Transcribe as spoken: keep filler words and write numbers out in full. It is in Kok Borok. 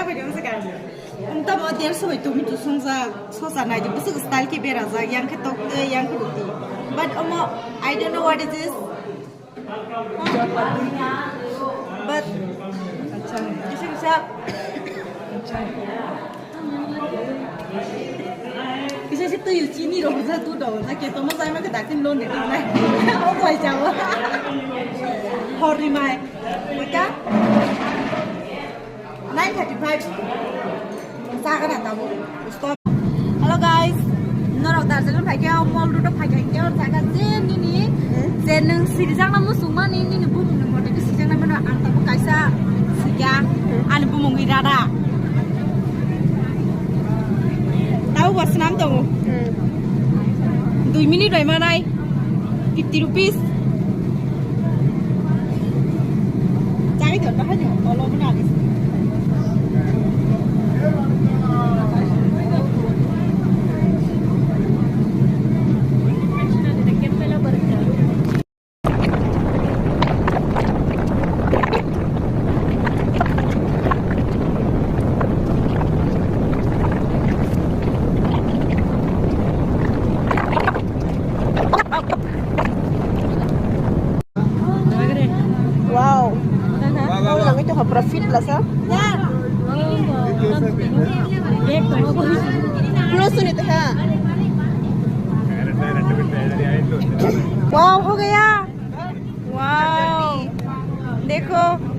Umta bo derso bai tumi tu songja sosa nai di, bwswk style khe berajak, yang khe tok tei yang khe roti. But omo, I don't know what is this. But kisa kisa, kisa kisa twi chini rok ja tu dol ja ke tomo jai ma khe dakin lo ni tu nai. O bai jawa. Hori mai. Oita. Nine thirty five. Jaga na tabo. Stop. Hello guys, norok Darjeeling phaikhe o mall road o phaikhe o jaga je nini je nwng sirijakna muchungmani nini bumung ni mote khe sijakna mano ang tabuk kaisa sikha ani bumung ni dada. Tabuk bo swnam tongo. Dui minute bai manai fifty rupees. Chai do bahai do olo bana. Wow. Wow, wow, wow. Ang ito ka profit la sa? Plus sunit ha. Wow, ho gaya. Wow. Dekho.